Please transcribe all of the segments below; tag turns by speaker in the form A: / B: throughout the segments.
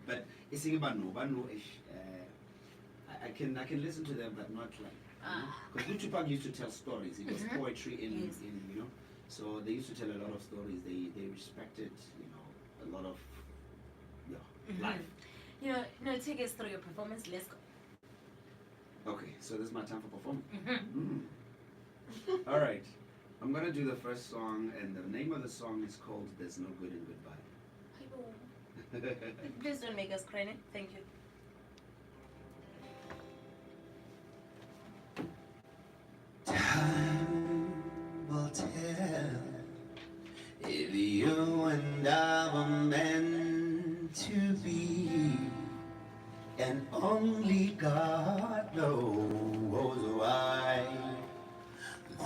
A: But e seng ba no, ba no eish, I can listen to them but not like
B: Ah.
A: because Tupac used to tell stories. It was poetry in,
B: Yes.
A: in you know. So they used to tell a lot of stories. They respected, you know, a lot of, yeah, life.
B: You know, no, take us through your performance. Let's go.
A: Okay, so this is my time for performing. All right. I'm going to do the first song, and the name of the song is called There's No Good in Goodbye.
B: Please don't make us cry. Ne? Thank you.
A: Time will tell if you and I were meant to be, and only God knows why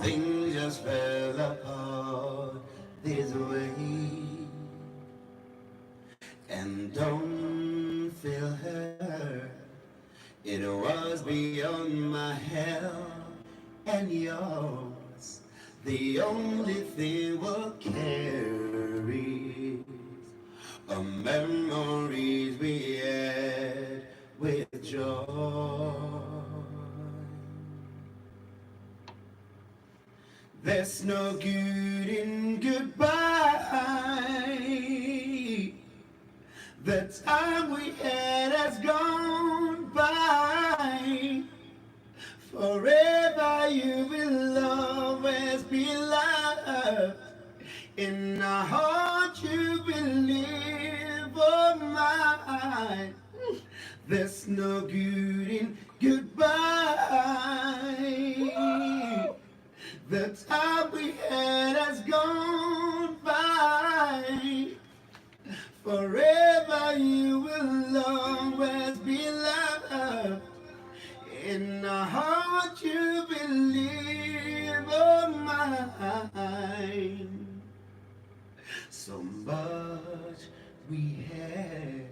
A: things just fell apart this way. And don't feel hurt, it was beyond my help and yours. The only thing we'll carry are memories we had with joy. There's no good in goodbye. The time we had has gone by. Forever you will always be loved. In our heart you will live, oh mine. There's no good in goodbye. The time we had has gone by. Forever you will always be loved. In the heart you believe, oh mine. So much we had.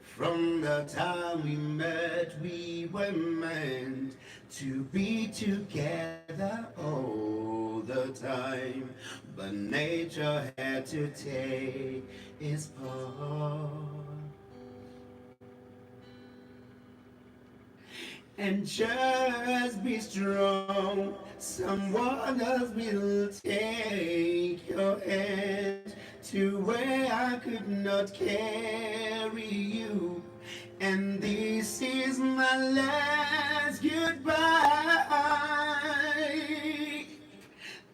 A: From the time we met, we were meant to be together all the time. But nature had to take its part. And just be strong, someone else will take your hand to where I could not carry you. And this is my last goodbye.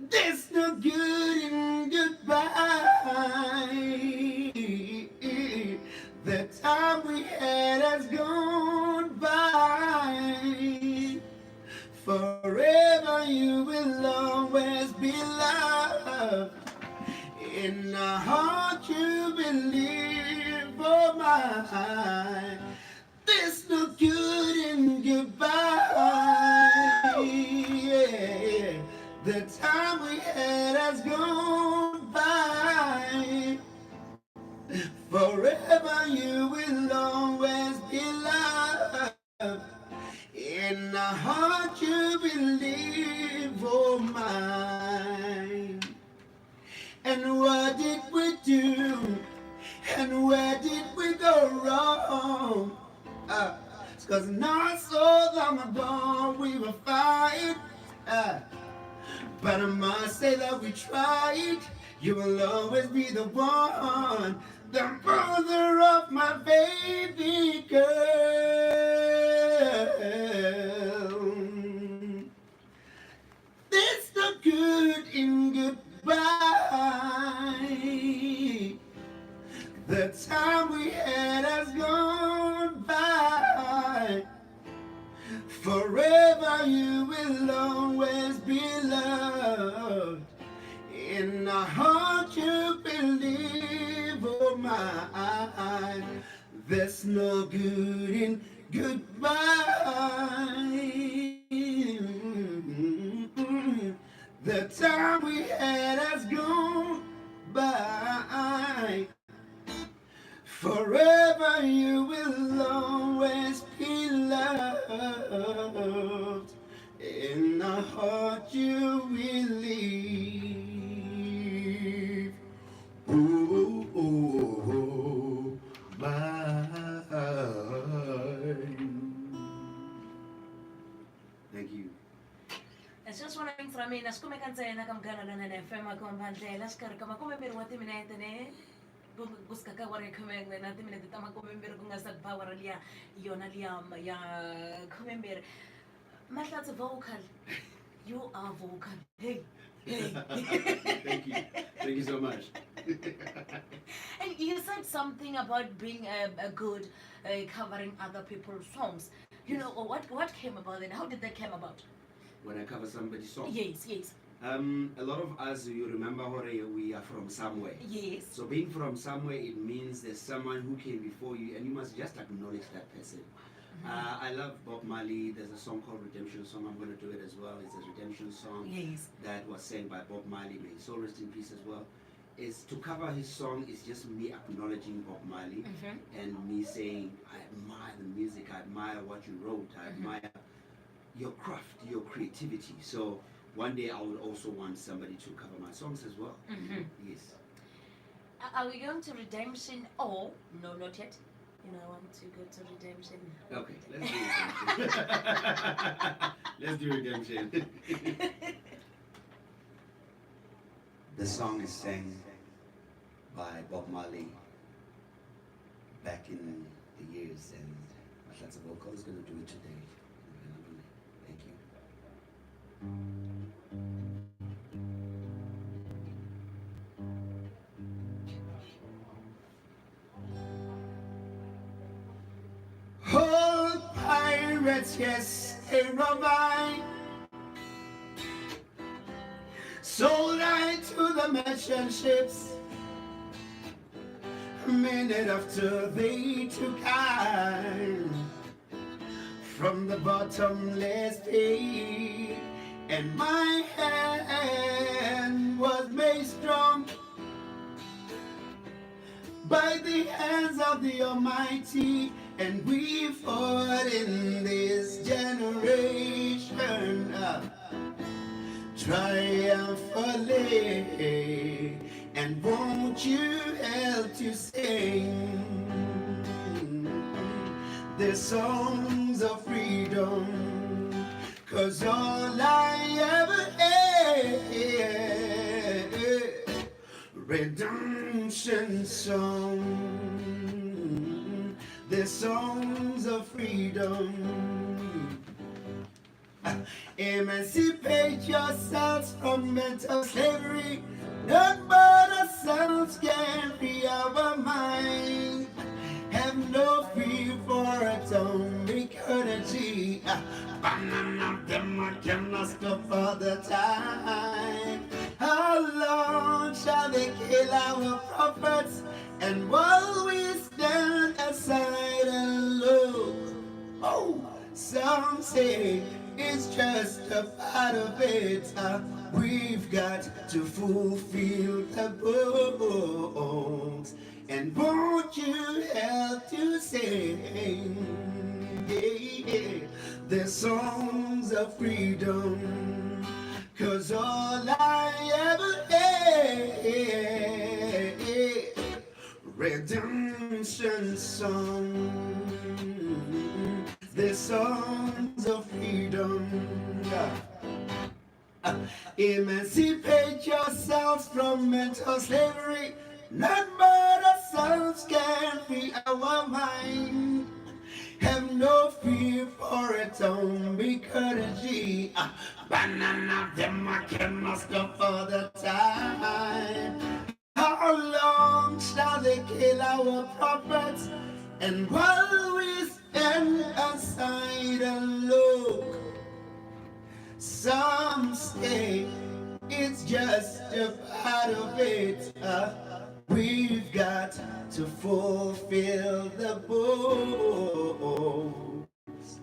A: There's no good in goodbye. The time we had has gone by. Forever you will always be loved. In the heart you believe, oh my. There's no good in goodbye. Yeah. The time we had has gone by. Forever you will always be loved. In the heart you believe, oh mine. And what did we do? And where did we go wrong? It's because not so long ago we were fighting. But I must say that we tried. You will always be the one, the mother of my baby girl. There's no good in goodbye. The time we had has gone by. Forever you will always be loved. In the heart you believe, oh mine. There's no good in goodbye. The time we had has gone by. Forever you will always be loved. In the heart you will live. Ooh, ooh, ooh, mine.
B: ra mina swi kumeka ntsena ka Munghana Lonene FM komba ndlela xikarhi ka makumembirhi wa timinete ne kusuka ka awara ya khumen'we na timinete ta makumembirhi ku nga se ba awara liya yona liya ya khumembirhi. Mahlatse vocal, you are vocal. Hey, hey.
A: Thank you. Thank you so much.
B: And you said something about being a good covering other people's songs. You know, what came about and how did that come about?
A: When I cover somebody's song?
B: Yes, yes.
A: A lot of us, you remember, Hore, we are from somewhere.
B: Yes.
A: So being from somewhere, it means there's someone who came before you, and you must just acknowledge that person. I love Bob Marley. There's a song called Redemption Song. I'm going to do it as well. It's a redemption song.
B: Yes.
A: That was sang by Bob Marley. May his soul rest in peace as well. Is to cover his song is just me acknowledging Bob Marley and me saying, I admire the music, I admire what you wrote, I admire your craft, your creativity. So one day I would also want somebody to cover my songs as well. Yes.
B: Are we going to redemption or no, not yet? You know, I want to go to redemption.
A: Okay, let's do redemption. Let's do redemption. The song is sang by Bob Marley back in the years, and Mahlatse Vocal is going to do it today. Thank you. Old pirates, yes, they provide. Sold I to the merchant ships. A minute after they took I from the bottomless pit, and my hand was made strong by the hands of the Almighty, and we fought in this generation triumphantly. And won't you help to sing the songs of freedom? Because all I ever had, redemption song, the songs of freedom. Emancipate yourselves from mental slavery. None but ourselves can free our mind. Have no fear for atomic energy. But none of them I cannot stop for the time. How long shall they kill our prophets? And while we stand aside and look, oh, some say it's just a part of it. We've got to fulfill the books. And won't you help to sing, yeah, the songs of freedom? Because all I ever had, redemption song, the songs of freedom. Yeah. Emancipate yourselves from mental slavery. None but ourselves can free our mind. Have no fear for atomic energy. But none of them I cannot stop for the time. How long shall they kill our prophets? And while we stand aside and look, some say it's just a part of it. We've got to fulfill the books.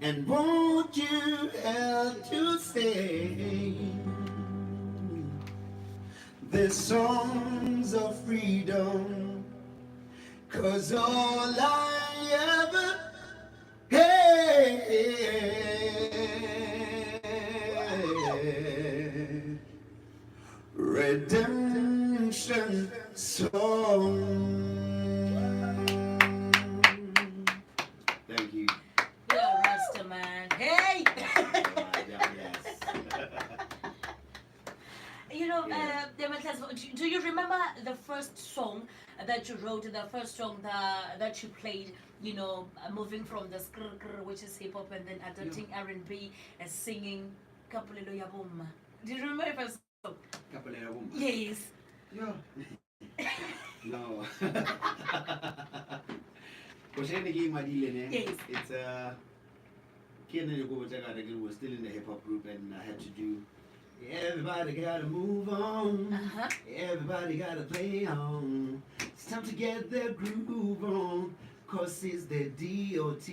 A: And won't you help to sing the songs of freedom? Because all I ever had, redemption song. Thank you.
B: You're a Rasta man. Hey!
A: Yes.
B: first song that you wrote, the first song that you played, you know, moving from the skr kr, which is hip hop, and then adopting R&B and singing ka polelo ya bomma. Do you remember your first song?
A: Ka polelo ya bomma?
B: Yes.
A: Yeah. No. Koshene ke ngwadile ne.
B: Yes.
A: It's ke ne go botsa ka re ke was still in the hip hop group and I had to do everybody got to move on. Everybody got to play on. It's time to get their groove on. Because it's the DOT.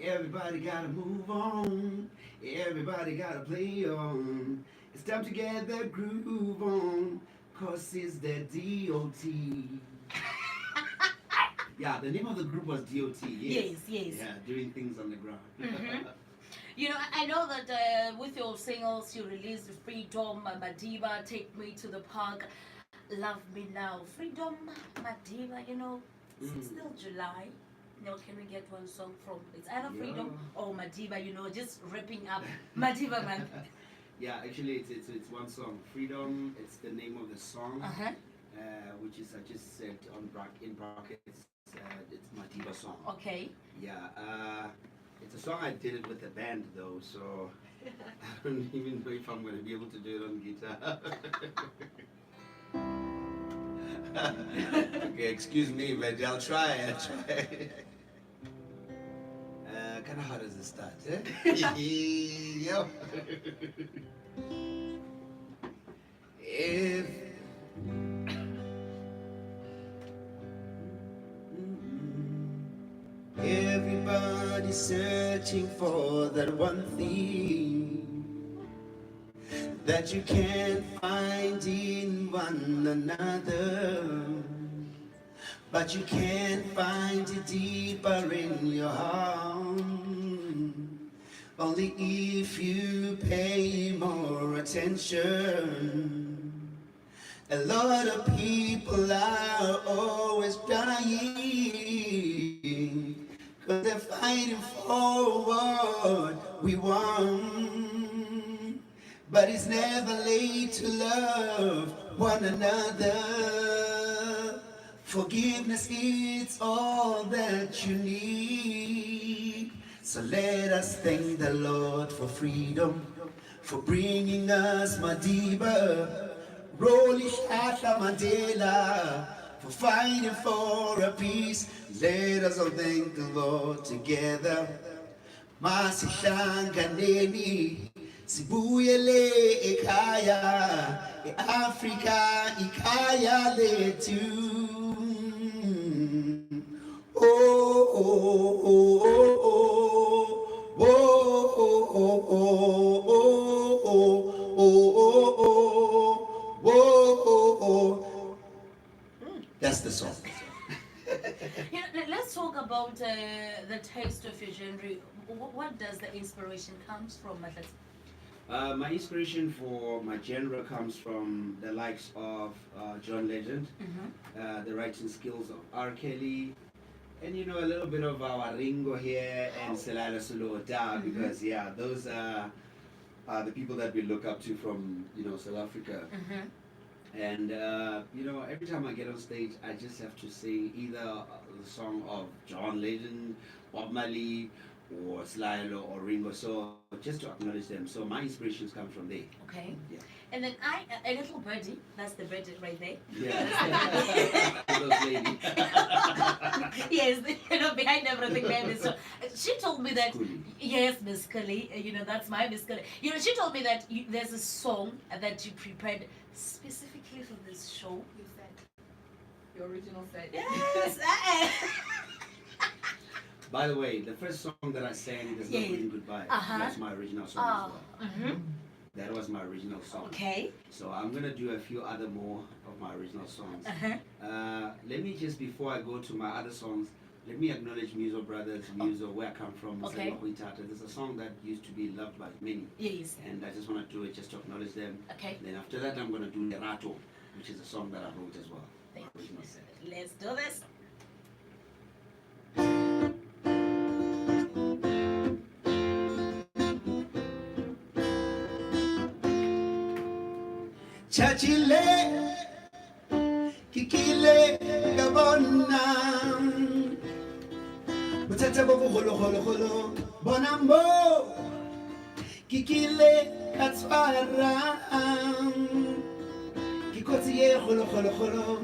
A: Everybody got to move on. Everybody got to play on. It's time to get their groove on. Because it's the DOT. Yeah, the name of the group was DOT. Yes.
B: Yes, yes.
A: Yeah, doing things on the ground.
B: You know, I know that with your singles, you released Freedom, Madiba, Take Me to the Park, Love Me Now. Freedom, Madiba, you know, it's still July. Now, can we get one song from, it's either Freedom or Madiba, you know, just wrapping up Madiba month.
A: Yeah, actually, it's one song. Freedom, it's the name of the song, which is, I just said on in brackets, it's Madiba song. Yeah, it's a song I did it with the band though, so I don't even know if I'm going to be able to do it on guitar. Okay, excuse me, but I'll try. I'll try. Kind of how does this start? Yo. If everybody's searching for that one thing that you can't find in one another, but you can't find it deeper in your heart. Only if you pay more attention. A lot of people are always dying, because they're fighting for what we want. But it's never late to love one another. Forgiveness is all that you need. So let us thank the Lord for freedom, for bringing us Madiba, Rolihlahla Mandela, for fighting for a peace. Let us all thank the Lord together. Masihlanganeni, sibuyele ekhaya, e-Afrika ikhaya lethu. Oh, oh, oh, oh, oh, oh, oh, oh, oh, oh, oh, oh, oh, oh. That's the song.
B: Let's talk about the taste of your genre. What does the inspiration comes from, Mahlatse?
A: My inspiration for my genre comes from the likes of John Legend, the writing skills of R. Kelly, and a little bit of our Ringo here and Selaelo Selota, because those are the people that we look up to from South Africa. And every time I get on stage, I just have to sing either the song of John Legend, Bob Marley, or Selaelo or Ringo. So just to acknowledge them. So my inspirations come from there.
B: Okay.
A: Yeah.
B: And then a little birdie, that's the birdie right there.
A: Yeah. Those lady.
B: Yes, behind everything, baby. So she told me that,
A: Miss Kuli.
B: yes, Miss Kuli, that's my Miss Kuli. She told me that there's a song that you prepared specifically for this show.
C: You said. Your original set.
B: Yes.
A: By the way, the first song that I sang, There's No Putting Goodbye, that's my original song as well. That was my original song. So I'm going to do a few other more of my original songs. Let me just, before I go to my other songs, let me acknowledge Muso Brothers, Muso, where I come from. There's a song that used to be loved by many. And I just want to do it just to acknowledge them. Then after that, I'm going to do Lerato, which is a song that I wrote as well.
B: Thank
A: My original
B: you.
A: set.
B: Let's do this.
A: Chachile, ki Ke kile ka bona bothata bo bogologologolo bona mo ke kile ka tshwara ke kotsi ye kgolokgolokgolo.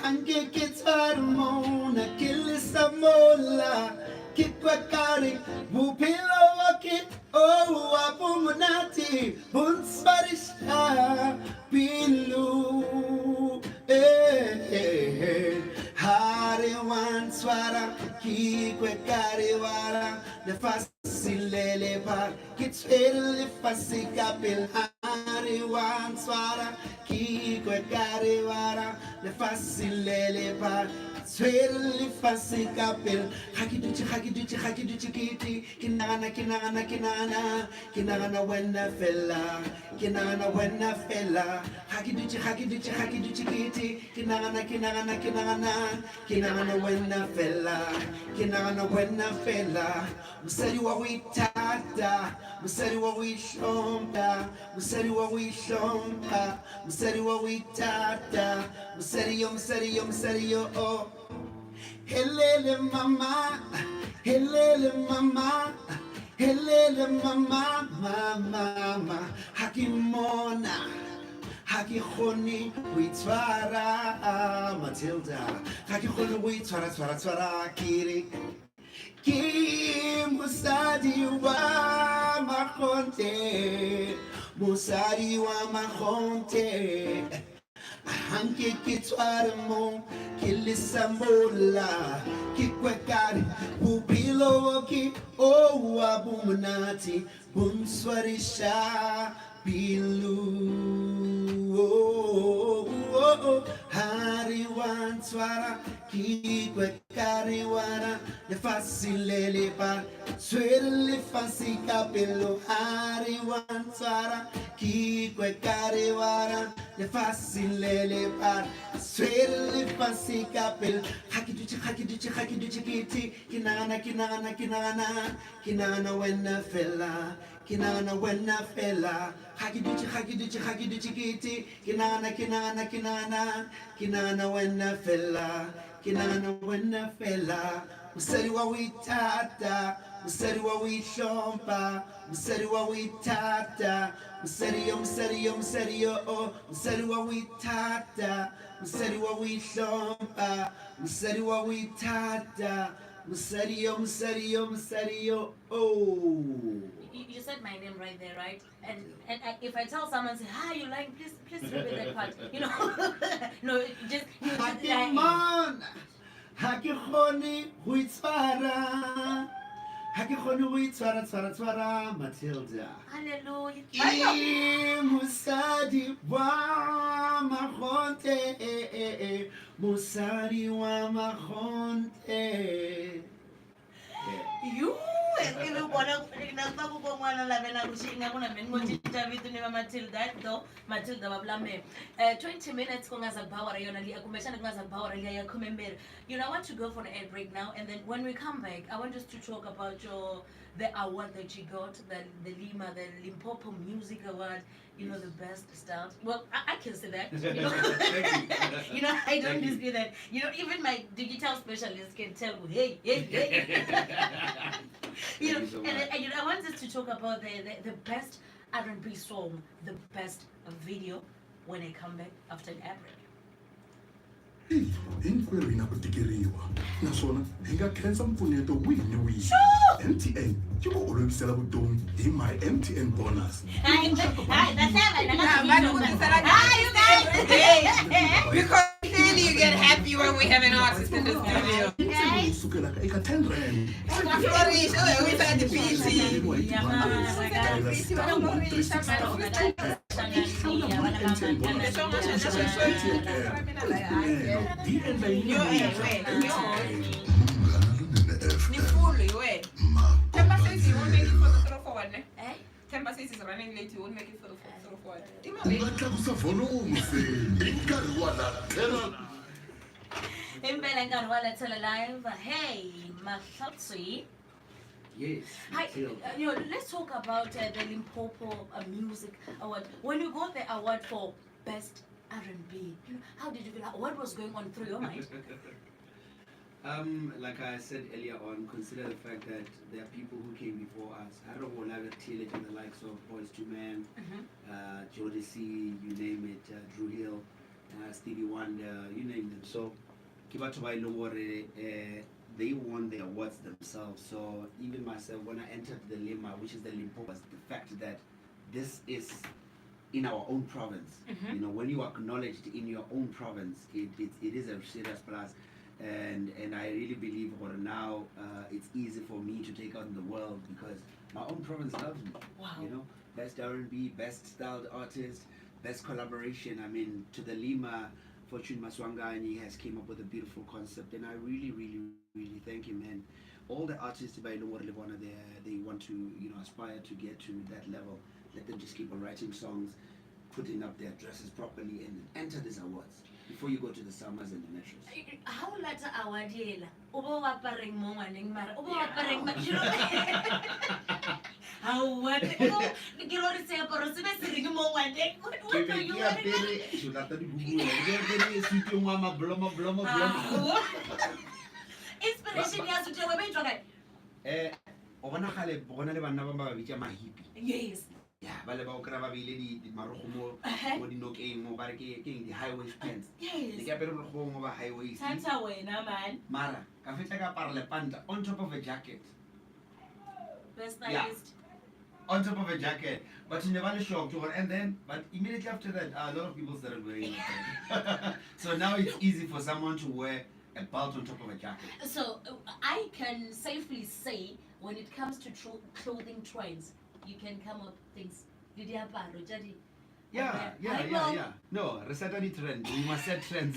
A: Ga nke ke tshware mona ke lesa mola ke kwa kare bophelo ba ke oa bo monate bo ntshwariša pelo. Eh, ha re wa ntshwara ke kwe kare wara lefatshe le lephara ke tshwere lefatshe ka pele ha re wa ntshwara ke kwe kare wara lefatshe le lephara tshwere lefatshe ka pele ga ke dutše ga ke dutše ga ke dutše ke te ke nagana ke nagana ke nagana ke nagana wena fela ke nagana wena fela ga ke dutše ga ke dutše ga ke dutše ke te ke nagana ke nagana ke nagana ke nagana wena fela ke nagana wena fela mosadi wa go ithata mosadi wa go ihlompha mosadi wa go ihlompha mosadi wa go ithata mosadi yo mosadi yo mosadi yo oh. Helele mama, helele mama, helele mama, mama, mama. Ha ke mona, ha ke kgone ho itshwara, Matilda. Ha ke kgone ho itshwara, tshwara, tshwara, ke re ke mosadi wa makgonthe, mosadi wa makgonthe. Hanke ke tshware mo ke lesa mola ke kwe kare bophelo ke oa bo monate bo ntshwariša pelo. Ha re wa ntshwara ke kwe kare wara lefatshe le lephara tshwere lefatshe ka pelo ha re wa ntshwara ke kwe kare wara lefatshe le lephara tshwere lefatshe ka pelo ga ke dutše ga ke dutše ga ke dutše ke te ke nagana ke nagana ke nagana ke nagana wena fela ke nagana wena fela ga ke dutše ga ke dutše ga ke dutše ke te ke nagana ke nagana ke nagana ke nagana wena fela ke nagana wena fela mosadi wa go ithata mosadi wa go ihlompha mosadi wa go ithata mosadi yo mosadi yo mosadi yo oh mosadi wa go ithata mosadi wa go ihlompha mosadi wa go ithata mosadi yo mosadi yo mosadi yo oh.
B: You said my name right there, right? And if I tell someone, say, "Hi, you lying?" Please, please repeat that part. No, just you
A: Ha
B: just
A: ke
B: lying.
A: Mona ha ke kgone ho itshwara ha ke kgone ho itshwara tshwara tshwara Matilda.
B: Hallelujah.
A: Ke mosadi wa makgonthe mosadi wa makgonthe.
B: You ivi kona na swa ku kon'wana lavela ku xi ingaku na mina ngo cinca vito ni va Matilda though Matilda va vula mehe. 20 minutes ku nga za ku ba awara yona liya kumbexana ku nga za ku ba awara liya ya 12. I want to go for an ad break now, and then when we come back, I want us to talk about your the award that you got, the Lima, the Limpopo Music Award, the best start. Well, I can say that.
A: Thank you.
B: I don't
A: Thank you.
B: dispute that. Even my digital specialist can tell, hey, hey, hey.
A: Thank you so
B: And,
A: much.
B: and I want us to talk about the best R&B song, the best video when I come back after an ad break.
D: Hinkwerhu hi na ku tikeriwa naswona hi nga khensa mpfuneto wihi ni wihi. MTN yi ku olovisela vutomi hi My MTN Bonus.
B: Hi, hi, that's
C: Nah, vanhu ku tisela.
B: Hi, you guys.
C: Because clearly you get happy when we have an artist in the studio.
D: Leyi sukelaka eka 10 rand.
C: Flourish, oh, we said the PT.
D: Dialer *136*2 hlawula My MTN Bonus ku xava MTN app ku mpimelo hi endla yi namuntlha MTN.
E: Munghana Lonene
C: Ni
E: FM.
C: full, we. Themba says he won't make it for the 3 forward, ne?
B: Eh?
C: Themba says he's running late, he won't make it for the 3 forward.
E: U nga tlakusa volume se i nkarhi wa la tlhela.
B: Impela nkarhi wa Letshela Live. Hey, Mahlatsi.
A: Yes.
B: Hi,
A: Matilda.
B: let's talk about the Limpopo Music Award. When you got the award for best R&B. You know, how did you feel? What was going on through your mind?
A: Like I said earlier on, consider the fact that there are people who came before us. I don't know, the likes of Boyz II Men, Jodeci, you name it, Dru Hill, Stevie Wonder, you name them. So, ke batho ba e leng gore, they won the awards themselves. So even myself, when I entered the Lima, which is the Limpopo, was the fact that this is in our own province. You know, when you are acknowledged in your own province, it is a serious plus. And I really believe or now it's easy for me to take on the world because my own province loves me.
B: Wow.
A: You know, best R&B, best styled artist, best collaboration. I mean, to the Lima, Fortune Maswanganyi has came up with a beautiful concept, and I really, really, really thank him. And all the artists by Lord Lebona, they want to, you know, aspire to get to that level. Let them just keep on writing songs, putting up their dresses properly, and enter these awards before you go to the summers and the metros.
B: How lata award ela? O bo apareng mo ngwaneng mara? O bo apareng ma- you know? How what? Ke re gore seaparo se be se reng mo ngwaneng? What
A: Ke
B: are
A: be
B: you
A: ke
B: wearing?
A: apere- Eish, o rata di-Google. Ke apere suit e nngwe ya mablomo, blomo, blomo.
B: Ah. Inspiration ya suit eo e be e tswa kae?
A: O bona kgale go na le banna ba ba bitsa mahipi.
B: Yes.
A: Ya, ba le ba o kry-a ba beile marokgo mo dinokeng mo ba re ke eng, di-high waist pants.
B: Yes.
A: Ne ke apere borokgo bongwe ba high waist.
B: Thata wena, man.
A: Mara, ka fetsa ka apara lepanta on top of a jacket.
B: Best
A: Yeah.
B: stylist.
A: On top of a jacket. But you never shocked. And then, but immediately after that, a lot of people started wearing it. So now it's easy for someone to wear a belt on top of a jacket.
B: So I can safely say, when it comes to clothing trends, you can come up with things. Le diaparo tša di-
A: Yeah,
B: Okay.
A: yeah,
B: Hi,
A: yeah,
B: Mom.
A: yeah. No, re set di trend. We must set trends.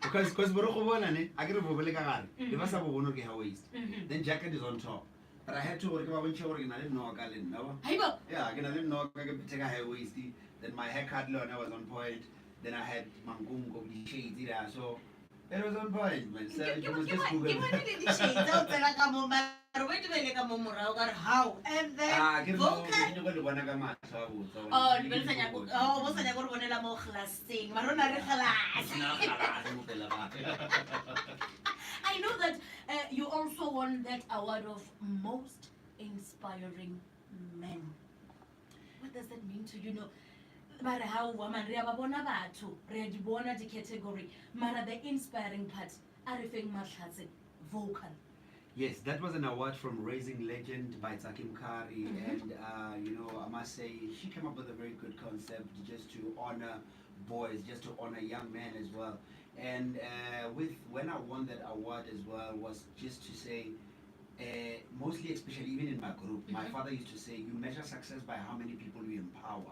A: Because borokgo bona ne, a ke re bo le ka gare. Le ba sa bo bone ke high waist. Then jacket is on top. But I had to gore ke ba bontšhe gore ke na le noka le nna, wa.
B: Haibo.
A: Yeah, ke na le noka, ke phethe ka high waist. Then my haircut le yona was on point. Then I had mankunko, di-shades there. So it was on point, man. So
C: Ke
A: you must just
C: ke
A: Google.
C: bone le di-shades tsa o tsena ka mo mara o dumele ka mo morago ka re how and then
A: Ah, ke re no,
C: vocal
A: ke nyaka le bona ka mahlo a botsa, wa.
C: Oh,
A: Ke
C: le sa nyako
A: di-Google.
C: oh bo sa nyako re bonela mo glasseng mara o na re glass.
A: Ke na glass mo pele ga ka.
B: I know that you also won that award of most inspiring man. What does that mean to you? No, mara how woman re a ba bona batho, re a di bona di category. Mara the inspiring part, a re feng mahlatse vocal.
A: Yes, that was an award from Raising Legend by Tsakim Kari, and you know, I must say she came up with a very good concept just to honor boys, just to honor young men as well. And when I won that award as well was just to say, mostly especially even in my group, my father used to say, you measure success by how many people you empower.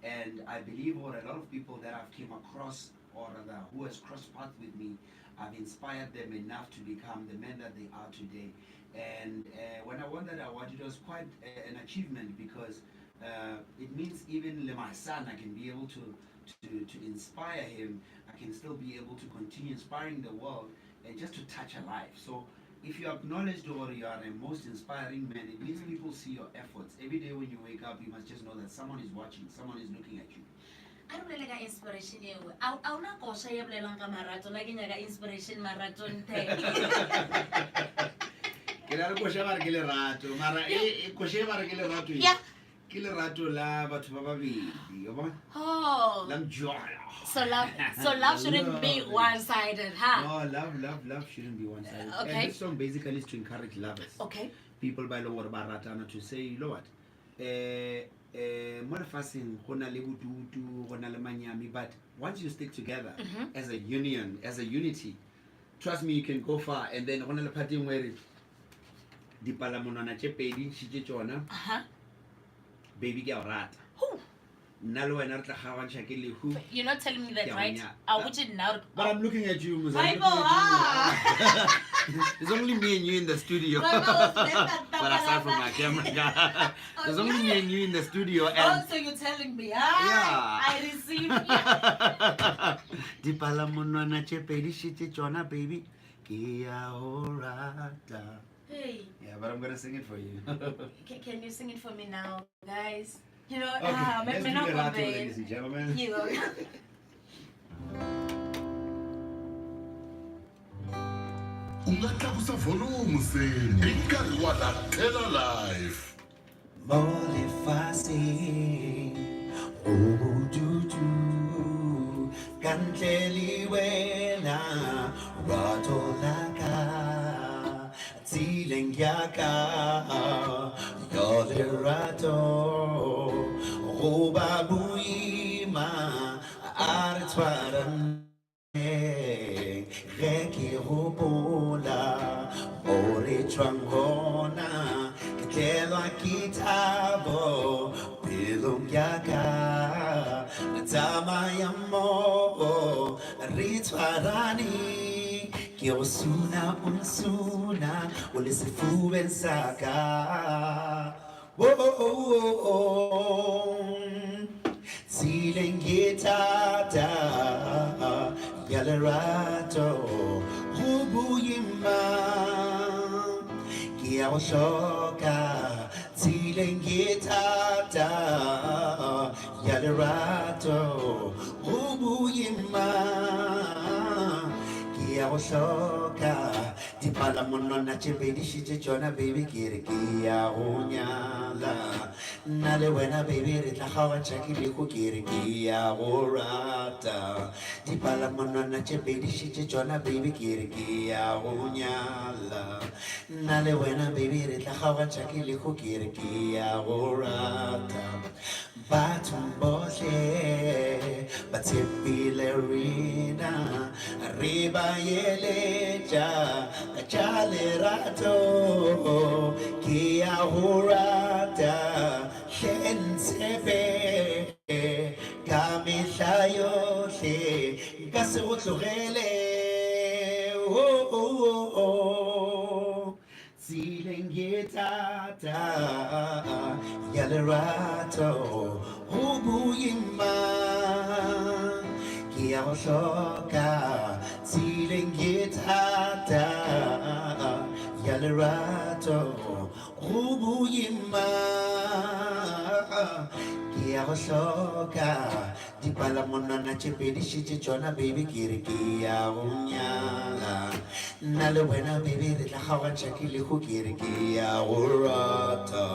A: And I believe or a lot of people that I've came across, or rather who has crossed paths with me, I've inspired them enough to become the men that they are today. And when I won that award, it was quite an achievement because it means even my son, I can be able to inspire him. I can still be able to continue inspiring the world and just to touch a life. So if you acknowledge or you are a most inspiring man, it means people see your efforts. Every day when you wake up, you must just know that someone is watching, someone is looking at you.
B: A re bolele ka inspiration eo. A ona koša ye bolelang ka marato, nna ke nyaka inspiration marato nthe.
A: Ke na le koša ba re ke lerato, mara e koša e ba re ke lerato e,
B: Yeah.
A: ke lerato la batho ba babedi, wa bona?
B: Oh.
A: La mjolo.
B: So love shouldn't be
A: Love.
B: one-sided, huh?
A: No, love, love, love shouldn't be one-sided.
B: Okay.
A: And this song basically is to encourage lovers.
B: Okay.
A: People ba e leng gore ba ratana to say, you know what? Mo lefatsheng go na le bodutu, go na le manyami, but once you stick together as a union, as a unity, trust me, you can go far. And then go na le part e nngwe e re, dipalamonwana tše pedi ntšhitše tšona. Baby, ke a o rata.
B: Who?
A: Nna le wena re tla kgaogantšha ke lehu.
B: You're not telling me that,
A: Ke a
B: right?
A: o nyaka.
B: I wouldn't now.
A: But I'm looking at you, Musa. I'm
C: Haibo,
A: looking at
C: ah.
A: you. There's only me and you in the studio.
C: But no,
A: But aside from my camera guy, there's only me and you in the studio.
B: Oh,
A: And
B: so you're telling me?
A: Yeah.
B: I receive. Yeah.
A: Dipalamonwana tše pedi šetše tšona, baby. Ke a o rata.
B: Hey.
A: Yeah, but I'm going to sing it for you.
B: Can you sing it for me now, guys? You know,
A: Okay, let's
B: me
A: do
B: not
A: the rato,
B: complain.
A: ladies and gentlemen.
B: You go.
E: U nga tlakusa vholumu seni i nkarhi wa Lathela Life.
A: Mo lefatsheng go bodutu ka ntle le wena rato la ka tseleng ya ka yo lerato go ba boima a re tshwaraneng ge ke gopola mo re tswang gona ke tlelwa ke thabo pelong ya ka re tsamaya mmogo re tshwarane ke go suna o nsuna o le sefubeng sa ka. Oh, oh, oh, oh. Tseleng e thata ya lerato go boima ke a go hloka tseleng e thata ya lerato go boima ke a go hloka dipalamonwana tše pedi šetše tšona baby ke re ke ya go nyala nna le wena baby re tla kgaogantšha ke leko ke re ke ya go rata dipalamonwana tše pedi šetše tšona baby ke re ke ya go nyala nna le wena baby re tla kgaogantšha ke leko ke re ke ya go rata batho bohle ba tshepile rena re ba eletša ka tša lerato ke ya go rata hle ntshepe ka mehla yohle nka se go tlogele. Oh, oh, oh, oh. Tseleng e thata ya lerato go boima ke ya go hloka tseleng e thata ya lerato go boima ke ya go hloka dipalamonwana tše pedi šetše tšona baby ke re ke ya go nyala nna le wena baby re tla kgaogantšha ke leko ke re ke ya go rata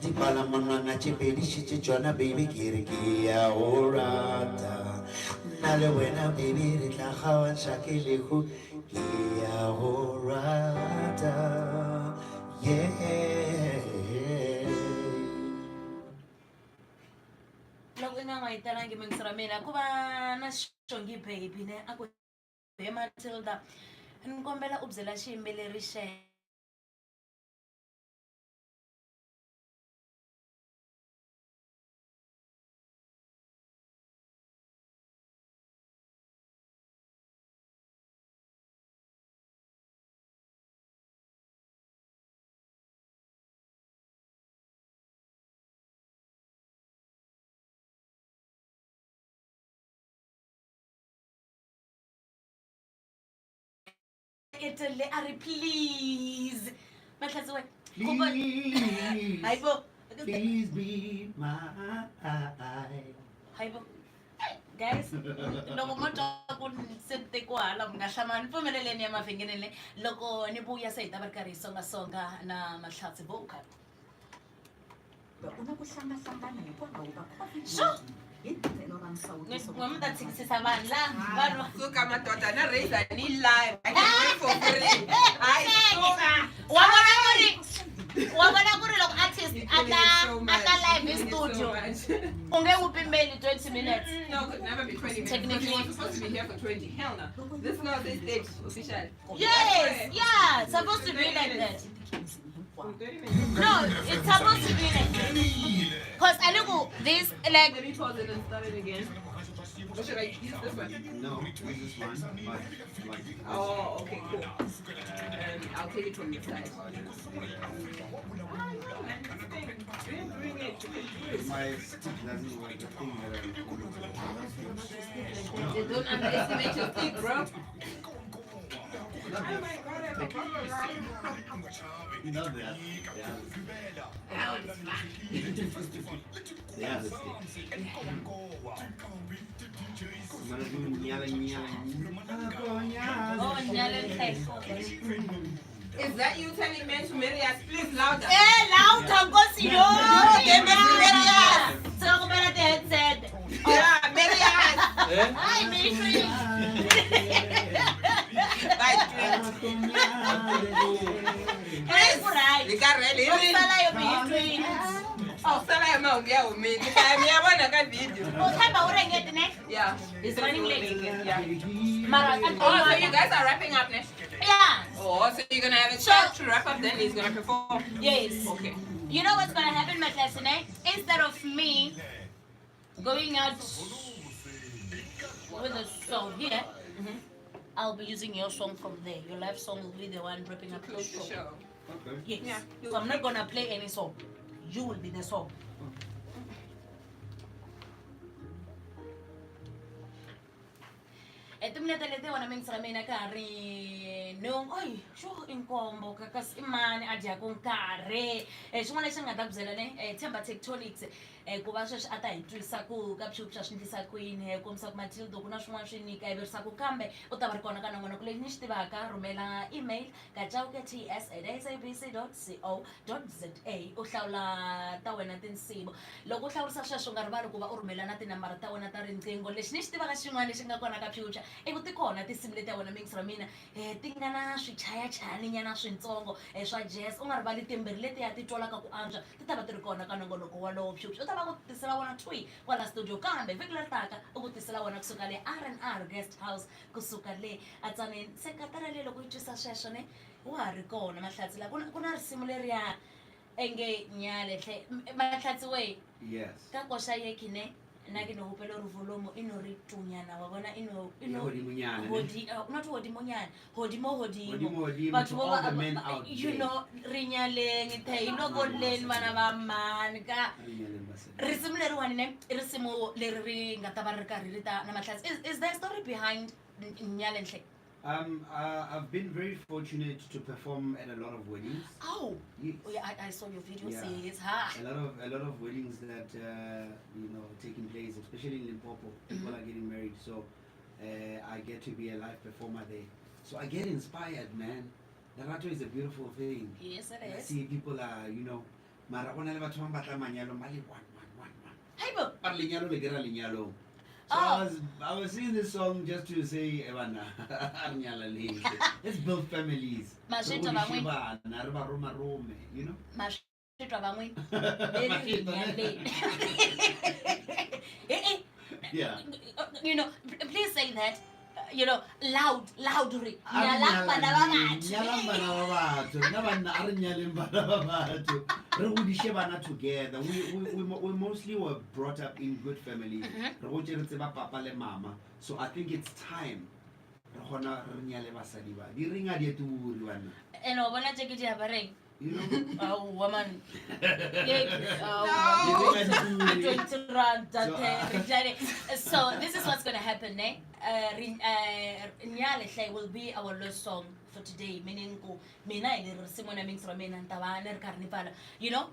A: dipalamonwana tše pedi šetše tšona baby ke re ke ya go rata nna le wena baby re tla kgaogantšha ke leko ke ya go rata, yeah.
B: Loko i nga n'wayitelangi mingisi ra mina ku va na xongi baby ne a ku he Matilda ni kombela u byela xiyimbeleri xe etelele a ri please Mahlatsi we
A: Please,
B: hayibo
A: please be mine.
B: Hayibo guys, loko mo twa ku se ni tekiwa hala mi nga hlamali pfumeleleni ya mavhengeleni le loko ni vuya se hi ta va ri karhi hi songasonga na Mahlatsi Vocal.
F: U na ku hlangahlangana hikwalaho ka COVID-19
B: Sure.
F: hi tirhelo ra nsawutiso.
B: N'we mi ta tshikisisa vanhu la vanhu.
C: Suka madoda na razor ni live. I can wait for free. Hayi suka.
B: Wa vona ku ri loko artist a ta live hi studio u nge n'wi pimeli 20 minutes.
C: No, could never be 20 minutes.
B: Technically.
C: Because he was supposed to be here for 20. Hell no. This girl says 30 official.
B: Yes, yeah, supposed to be like that.
C: 30 minutes.
B: No, it's supposed to be like that because I look this like
C: Let me pause it and start it again. Or should I use this one?
A: No, use this one, but like this.
C: Oh, okay, cool. I'll take it from the side. Ah, no, man, this thing. We're doing it. You can do it.
A: My stick doesn't work. The thing that I
C: They don't underestimate your stick, bro. Oh my God, I'm a
A: You know that. Yeah. They have a stick.
B: Oh, Nyalenhle.
C: Is that you telling men to marry us? Please louder.
B: Eh, louder, nkosi yo.
C: They must marry us.
B: Sengikubela ti-headset.
C: Yeah, marry us.
B: Hayi, Matrix.
C: Bye, twins.
B: Eh, ku-right.
C: Likarele, yini?
B: Okusalayo between.
C: Okusalayo mahungu ya humile. Hlaya mi ya vona ka video.
B: Uthemba urengeti ne?
C: Yeah.
B: He's running late.
C: Yeah.
B: Mara,
C: Oh, so you guys are wrapping up, ne?
B: Yeah.
C: Oh, so you're gonna have a chat to wrap up, then he's gonna perform.
B: Yes.
C: Okay.
B: You know what's gonna happen, Matlasi, ne? Instead of me going out with a song here, I'll be using your song from there. Your live song will be the one wrapping up the
C: Close the
B: show.
C: show.
A: Okay.
B: Yes.
C: Yeah.
B: So I'm not gonna play any song. You will be the song. Timinete leti wona mingisela mina ka ha ri no oyi xo i nkombo kasi i mani a dyaku nkarhi. Xin'wana lexi ni nga ta ku byela ne, Themba Tectonics, ku va sweswi a ta hi twisa ku ka phyuphywa swi endlisa ku yini, kombisa ku Matilda ku na swin'wana swi ni kayiverisaka, kambe u ta va ri kona ka nongonoko leyi ni xi tivaka. Rhumela email ka chauke ts at sabc co za, u hlawula ta wena tinsimu. Loko u hlawurisa sweswo, u nga rivali ku va u rhumela na tinambara ta wena ta riqingho. Lexi ni xi tivaka xin'wana lexi nga kona ka Future i ku ti kona tinsimu leti ya wena mingisela mina, ti nga na swichayachayaninyana swintsongo, swa jazz. U nga rivali timbirhi letiya ti twalaka ku antswa ti ta va ti ri kona ka nongonoko wolowo. Future u ta va ku tisela wona twi kwala studio, kambe vhiki leri taka u ku tisela wona kusuka le R and R Guest House, kusuka le atsaneni. Se katara leyi loko yi twisa sweswo ne, wa ha ri kona Mahlatsi la ku na risimu leriya enge nyalehle Mahlatsi we.
A: Yes.
B: Ka koxa yekhi ne, nna ke no gopela gore volumo e no re tunyana, wa bona, e no
A: Ya hodimonyana, ne?
B: Not hodimonyana, hodimo hodimo.
A: Hodimo, hodimo,
B: Batho
A: to
B: bo
A: all the men out
B: you
A: there.
B: know, re nyaleng the ilokoleni vana va mani ka
A: A re nyaleng basadi.
B: Risimu leriwani ne, i risimu leri ri nga ta va ri karhi ri ta na Mahlatsi. Is there a story behind Nyalenhle?
A: I've been very fortunate to perform at a lot of weddings.
B: Oh.
A: Yes.
B: Oh, yeah, I saw your videos.
A: Yeah.
B: Yes, ha.
A: A lot of weddings that taking place, especially in Limpopo. People are getting married, so I get to be a live performer there. So I get inspired, man. Lerato is a beautiful thing.
B: Yes, it
A: I
B: is.
A: see people are, mara go na le batho ba batla manyalo ba le one one one one.
B: Hayibo.
A: Ba re lenyalo le kera lenyalong. So
B: Oh.
A: I was singing this song just to say, "Ebana, a re nyalaneng. Let's build families. Re
B: Maswitwa
A: godise
B: bangwe.
A: bana, re ba roma rome."
B: Maswitwa bangwe. Very nyaleng. Eh, eh.
A: Yeah.
B: Please say that. Loud, loudly.
A: A re
B: Nyalang bana ba
A: nyalaneng,
B: batho.
A: nyalang bana ba batho. Nna banna, a re nyaleng bana ba batho, re godise bana together. We mostly were brought up in good families. Re gotse re tseba papa le mama, so I think it's time re kgona re nyale basadi ba di ring a di eturi banna.
B: And wa bona tse ke di apareng.
A: You know?
B: Aowa man.
A: Di ring a di turi.
B: 20 rand.
A: So,
B: So this is what's gonna happen, ne? Nyalehle will be our last song for today, meaning ku mina hi leri risimu na mix ra mina ni ta va ni ri karhi ni pfala.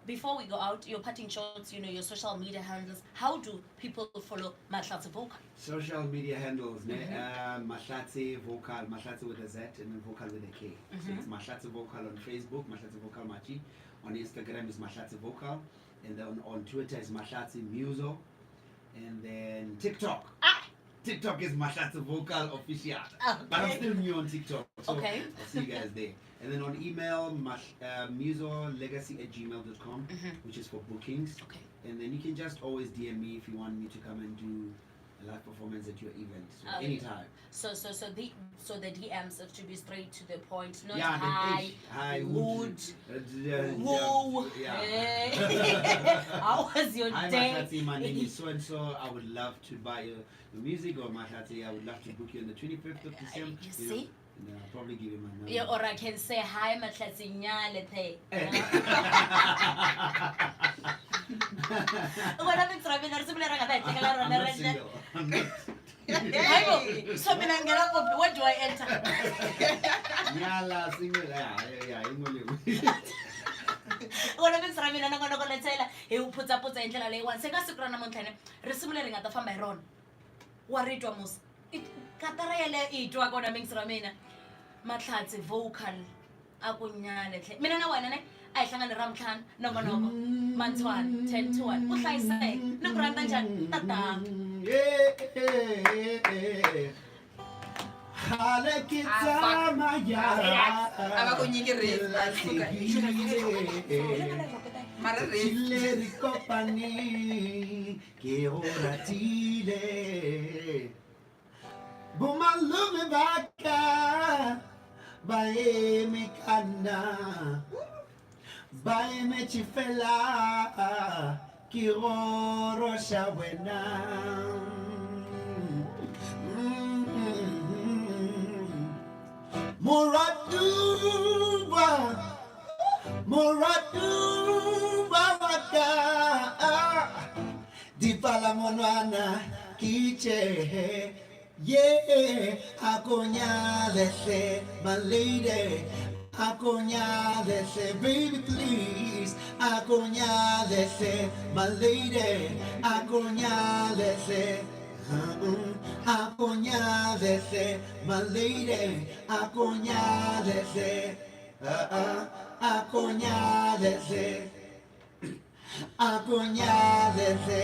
B: Before we go out, your parting shots, your social media handles, how do people follow Mahlatse Vocal?
A: Social media handles, ne? Mahlatse Vocal, Mahlatse with a Z and then Vocal with a K. So it's Mahlatse Vocal on Facebook, Mahlatse Vocal Machi. On Instagram is Mahlatse Vocal, and then on Twitter is Mahlatse Muso, and then TikTok.
B: Ah!
A: TikTok is Mahlatse Vocal Official. But I'm still new on TikTok, so I'll see you guys there. And then on email, musolegacy@gmail.com, which is for bookings. And then you can just always DM me if you want me to come and do a live performance at your event. So
B: Oh,
A: anytime.
B: So the DMs have to be straight to the point, not
A: Yeah, the
B: hi,
A: H, hi,
B: wood,
A: wood,
B: woo.
A: yeah.
B: Hey. How was your
A: Hi,
B: day?
A: Mahlatsi, my name is so and so. I would love to buy your music, or Mahlatsi, I would love to book you on the 25th of December.
B: You
A: know,
B: see?
A: And then I'll probably give you my number.
B: Yeah, or I can say hi, Mahlatsi nyale the. Wena mix ra mina risimu leri nga ta hi tlangela
A: I'm
B: rona
A: not
B: ra
A: single. I'm not.
B: Hayibo, so mina ngingena kuphi? Where do I enter?
A: Nyala single ya ya yin'we leyi.
B: Wona mix ra mina nongonoko letsela hi wu phutsaputsa hi ndlela leyiwani. Se ka siku ra namuntlha ne risimu leri nga ta famba hi rona wa ri twa musa. Katara yeleyo i yi twaka wona mix ra mina. Matlhatsi vocal a ku nyale tlhe. Mina na wena ne a hi hlangani Ravuntlhanu nongonoko Mantshwana 10 to 1. U hlayiseke. Ni ku rhandza njhani? Tata.
A: Kgale ke
C: Ah, fuck.
A: tsamaya
C: A va ku nyiki raise,
A: ke lahlehile.
C: Mara raise.
A: Tšatši le re kopaneng, ke go ratile. Bomalome ba ka ba eme ka nna, ba emetše fela ke goroša wena. Moratuwa, moratuwa wa ka, dipalamonwana ke tšehe. Yeah, akonyalehle, my lady, akonyalehle, baby please, akonyalehle, my lady, akonyalehle, akonyalehle, my lady, akonyalehle, akonyalehle. Akonyalehle,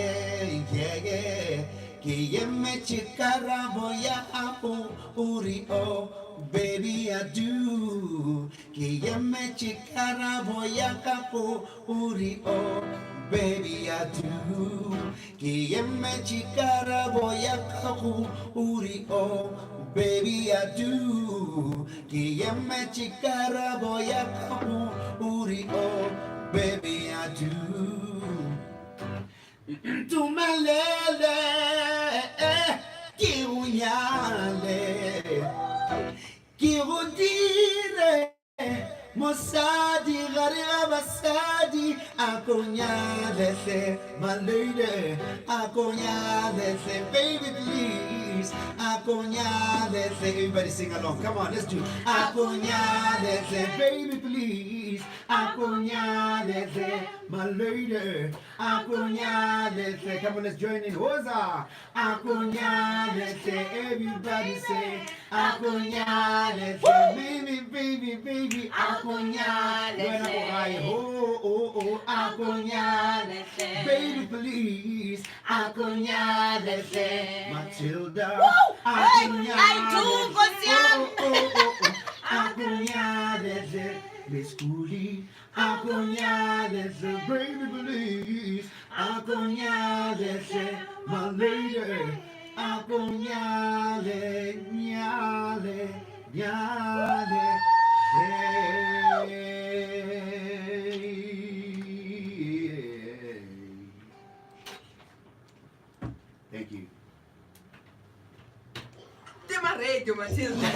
A: yeah, yeah. Ke emetše karabo ya gago, o re, oh, baby, I do. Ke emetše karabo ya gago, o re, oh, baby, I do. Ke emetše karabo ya gago, o re, oh, baby, I do. Ke emetše karabo ya gago, o re, oh, baby, I do. Tumelele, ke go nyale, ke go dire mosadi gare ga basadi. Akonyalehle, my lady, akonyalehle, baby please, akonyalehle. Everybody sing along, come on, let's do. Akonyalehle, baby please, akonyalehle, my lady, akonyalehle. Come on, let's join in. Hosa, akonyalehle. Everybody say akonyalehle, baby, baby, baby, akonyalehle. Wena ko gae, oh, oh, oh, akonyalehle, baby please, akonyalehle, Matilda.
B: Hey, I do, Nkosi yami.
A: Oh, oh, oh, oh. Akonyalehle, Miss Cooley, akonyalehle, baby please, akonyalehle, my lady, akonyale, nyale, nyale. Hey. Thank you.
C: Tema radio, Matilda.